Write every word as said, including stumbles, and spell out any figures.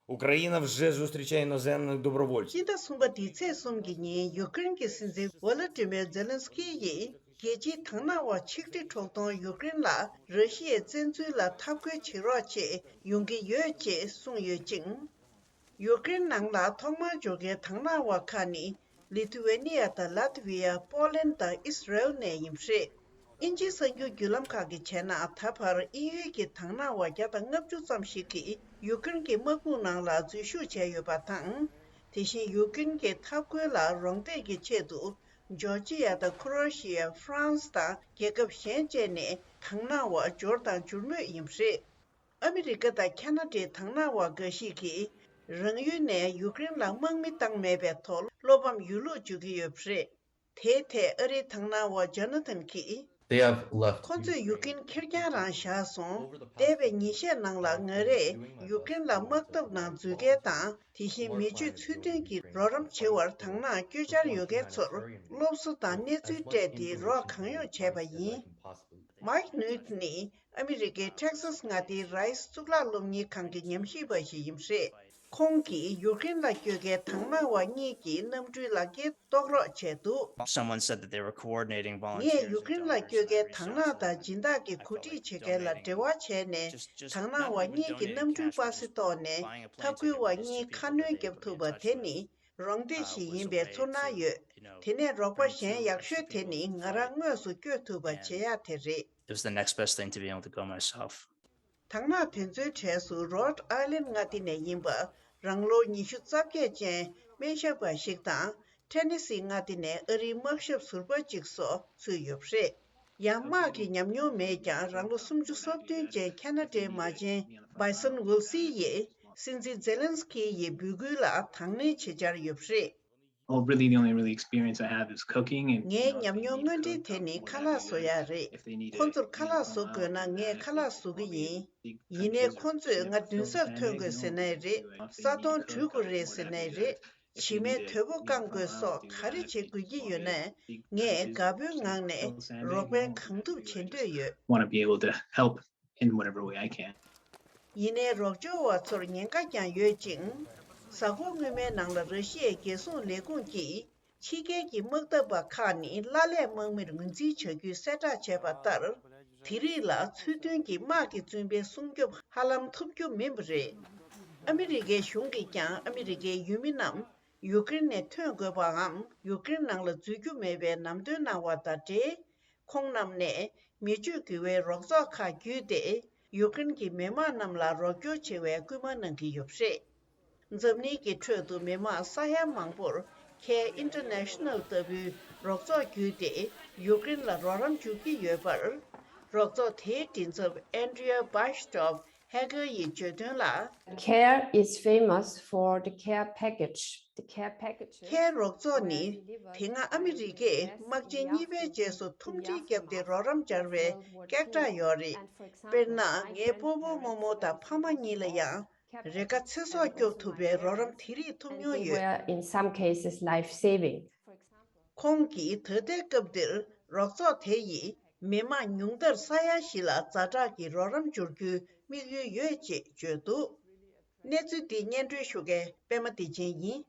Україна вже зустрічає іноземних добровольців. སྤྱི་ཟླ་གསུམ་པ་འདིའི་ཚེས་གསུམ་གྱི་ཉིན་ཡུ་ཀེ་རེན་གྱི་སྲིད་འཛིན་ཝོ་ལོ་ཏི་མིར་ཛེ་ལན་སི་ཀི་ཡིས་རྒྱལ་སྤྱིའི་དང་བླངས་དབར་ཆིག་སྒྲིལ་དྲུག་སྟོང་ཡུ་ཀེ་རེན་ལ་ར་ཤི་ཡའི་བཙན་འཛུལ་ལ་འཐབ་རྒོལ་བྱེད་རོགས་ཆེད་ཡོང་གི་ཡོད་ཅེས་གསུངས་ཡོད་ཅིང་། ཡུ་ཀེ་རེན་ནང་ལ་ཐོག་མར་འབྱོར་མཁན་དང་བླངས་དབར་ཁག་ནི་ལི་ཐུ་ཝེ་ནི་ཡ་དང་ལ་ཐི་ཝི་ཡ། པོ་ལན་དང་ཨིས་རལ་ནས་ཡིན་པ་རེད། དབྱིན་ཇིའི་གསར་འགྱུར་བརྒྱུད་ལམ་ཁག་གིས་བྱས་ན། ད་བར་དབྱིན་ཡུལ་གྱི་དང་བླངས་དབར་བརྒྱ་དང་ལྔ་བཅུ་ཙམ་ཞིག་གིས་ཡུ་ཀེ་རེན་གྱི་དམག་དཔུང་ནང་ལ་འཛུལ་ཞུགས་བྱས་ཡོད་པ་དང་། དེ་བཞིན་ཡུ་ཀེ་རེན་གྱི་འཐབ་རྒོལ་ལ་རོགས་འདེགས་ཀྱི་ཆེད་དུ་ཇོར་ཇི་ཡ་དང་ཁུ་རོ་ཤི་ཡ། ཧྥ་རན་སི་དང་རྒྱལ་ཁབ་གཞན་བཅས་ནས་དང་བླངས་དབར་འབྱོར་དང་འབྱོར་མུས་ཡིན་པ་རེད། ཨ་མི་རི་ཀ་དང་ཁ་ན་ཌའི་དང་བླངས་དབར་འགའ་ཞིག་གིས་རང་ཡུལ་ནས་ཡུ་ཀེ་རེན་ལ་དམག་མི་བཏང་མེད་པའི་ཐོག་བློ་ཕམ་ཡོད་ལུགས་བརྗོད་ཀྱི་ཡོད་པ་རེད། དེའི་ཐད་ཨ་རིའི་དང་བླངས་དབར་ཇོ་ན་ཐན་གྱིས། They have left. ཁོ་ཚོས་ཡུ་ཀེ་རེན་ཁེར་རྐྱང་རང་བཞག་སོང་། འདས་པའི་ཉིན་ཤས་ནང་ལ་ང་རས་ཡུ་ཀེ་རེན་ལ་དམག་འཐབ་ནང་འཛུལ་མཁན་དང་། དེ་བཞིན་མི་སྤྱོད་ཚུལ་མཐུན་གྱི་རོགས་རམ་བྱེད་པར་དང་བླངས་བསྐྱོད་འཆར་ཡོད་མཁན་ཚོར་སློབ་གསོ་དང་གནས་ཚུལ་སྤྲད་དེ་རོགས་གང་ཡོང་བྱས་པ་ཡིན། མཱིག་ནུའུ་ནི་ཨ་མི་རི་ཀའི་ཊེག་སཱས་མངའ་སྡེའི་རའི་སི་གཙུག་ལག་སློབ་གཉེར་ཁང་གི་ཉམས་ཞིབ་པ་ཞིག་ཡིན་པ་རེད། ཁོང་གིས་ཡུཀ་རེན་ལ་བསྐྱོད་མཁན་དང་བླངས་པ་གཉིས་ཀྱི་གནམ་གྲུའི་ལག་འཁྱེར་གཏོང་རོགས་བྱས་འདུག། Someone said that they were coordinating volunteers. ངས་ཡུཀ་རེན་ལ་བསྐྱོད་མཁན་དང་བླངས་དང་སྦྱིན་བདག་གི་གོ་སྒྲིག་བྱེད་མཁན་ལ་འབྲེལ་བ་བྱས་ནས། དང་བླངས་པ་གཉིས་ཀྱི་གནམ་གྲུའི་པ་སེ་ཐོག་ནས་འཐབ་རྒོལ་བ་གཉིས་ཁ་སྣོན་བརྒྱབ་ཐུབ་པ་དེ་ནི་རོགས་འདེགས་ཤིག་ཡིན་པའི་ཚོར་སྣང་ཡོད། དེ་ནས་རོགས་པ་གཞན་ཡག་ཤོས་དེ་ནི་ང་རང་དངོས་སུ་བསྐྱོད་ཐུབ་པ་བྱེད་ཡག་དེ་རེད། It was the next best thing to be able to go myself. དང་བླངས་དེ་ཚོའི་གྲས་སུ་རོད་ཨའི་ལན་མངའ་སྡེ་ནས་ཡིན་པ་རང་ལོ་ཉི་ཤུ་རྩ་བརྒྱད་ཅན་སྨན་ཞབས་པ་ཞིག་དང་། ཊེ་ནེ་སི་མངའ་སྡེ་ནས་ཨ་རིའི་དམག་ཞབས་ཟུར་པ་གཅིག་སོགས་ཚུད་ཡོད་པ་རེད། ཡང་དམག་གི་ཉམས་མྱོང་མེད་ཀྱང་རང་ལོ་སུམ་ཅུ་སོ་བདུན་ཅན་ཁ་ན་ཌའི་མ་བྱན་བྷའི་སོན་ཝིལ་སི་ཡིས་སྲིད་འཛིན་ཛེ་ལན་སི་ཀི་ཡི་འབོད་སྐུལ་ལ་དང་ལེན་བྱེད་འཆར་ཡོད་པ་རེད། Oh, really, the only really experience I have is cooking and ངའི་ཉམས་མྱོང་དངོས་འབྲེལ་དེ་ནི་ཁ་ལག་བཟོ་ཡག་རེད། ཁོ་ཚོར་ཁ་ལག་བཟོ་དགོས་ན་ངས་ཁ་ལག་བཟོ་གི་ཡིན། ཡིན་ནའི་ཁོ་ཚོས་ང་མདུན་སར་ཐོན་དགོས་ཟེར་ནའི་རེད། ས་དོང་བྲུས་དགོས་རེད་ཟེར་ནའི་རེད། བྱེ་མའི་དོས་པོ་བཀང་དགོས་སོགས་ག་རེ་བྱེད་དགོས་ཀྱི་ཡོད་ནའི་ངས་དགའ་པོའི་ངང་ནས་རོགས་ཕན་གང་ཐུབ་བྱེད་འདོད་ཡོད། want to be able to help in whatever way I can. ཡིན་ནའི་རོགས་སྐྱོར་བ་ཚོར་ཉེན་ཁ་ཀྱང་ཡོད་ཅིང་། གཟའ་འཁོར་སྔོན་མའི་ནང་ལ་ར་ཤི་ཡའི་རྒྱལ་སྲུང་ལས་ཁུངས་ཀྱིས་ཕྱི་རྒྱལ་གྱི་དམག་འཐབ་པ་ཁག་ནི་གླ་ལས་དམག་མིར་ངོས་འཛིན་བྱ་རྒྱུའི་གསལ་བསྒྲགས་བྱས་པ་ལྟར། དེ་རིགས་ལ་ཚུལ་མཐུན་གྱི་དམག་གི་བཙུན་པའི་སྲུང་སྐྱོབ་ཧ་ལམ་ཐོབ་རྒྱུ་མིན་པ་རེད། ཨ་མི་རི་ཀའི་གཞུང་གིས་ཀྱང་ཨ་མི་རི་ཀའི་ཡུལ་མི་རྣམས་ཡུཀ་རེན་ནས་ཐོན་དགོས་པའམ་ཡུཀ་རེན་ནང་ལ་འཛུལ་རྒྱུ་མེད་པའི་ལམ་སྟོན་གནང་བ་དང་འབྲེལ། ཁོང་རྣམས་ནས་མི་སྤྱོད་དགེ་བའི་རོགས་ཚོགས་ཁག་བརྒྱུད་དེ་ཡུཀ་རེན་གྱི་མི་དམངས་རྣམས་ལ་རོགས་སྐྱོར་བྱེད་པའི་སྐུལ་མ་གནང་གི་ཡོད་པ་རེད། འཛམ་གླིང་གི་ཁྲོད་དུ་མི་དམངས་ས་ཡ་མང་པོར་Care International ལྟ་བུའི་རོགས་ཚོགས་བརྒྱུད་དེ་ཡུཀ་རེན་ལ་རོགས་རམ་འཇུག་གི་ཡོད་པར། རོགས་ཚོགས་དེའི་མགྲིན་ཚབ་Andrea Bashtoff Hager ཡིས་བརྗོད་དོན་ལ། Care is famous for the care package. The care package. ཁེར་རོགས་ཚོགས་ནི་དེ་སྔ་ཨ་མི་རི་ཀས་དམག་ཆེན་གཉིས་པའི་རྗེས་སུ་ཐུམ་སྒྲིལ་བརྒྱབ་སྟེ་རོགས་རམ་སྦྱར་བའི་སྐད་གྲགས་ཡོད་རེད། དཔེར་ན། ངའི་སྤོ་བོ་རྨོ་མོ་དང་ཕ་མ་གཉིས་ལ་ཡང་རེ་འགའ་ཚེ་སྲོག་སྐྱོབ་ཐུབ་པའི་རོགས་རམ་དེ་རིགས་ཐོབ་མྱོང་ཡོད། Were in some cases life-saving. ཁོང་གིས་ད་ལྟའི་སྐབས་འདིར་རོགས་ཚོགས་དེ་ཡིས་མི་དམངས་ཉུང་མཐར་ས་ཡ་བཞི་ལ་ཛ་དྲག་གི་རོགས་རམ་སྦྱོར་རྒྱུའི་དམིགས་ཡུལ་ཡོད་ཅེས་བརྗོད་འདུག། གནས་ཚུལ་འདི་སྙན་སྒྲོན་ཞུ་མཁན་པད་མ་བདེ་ཆེན་ཡིན།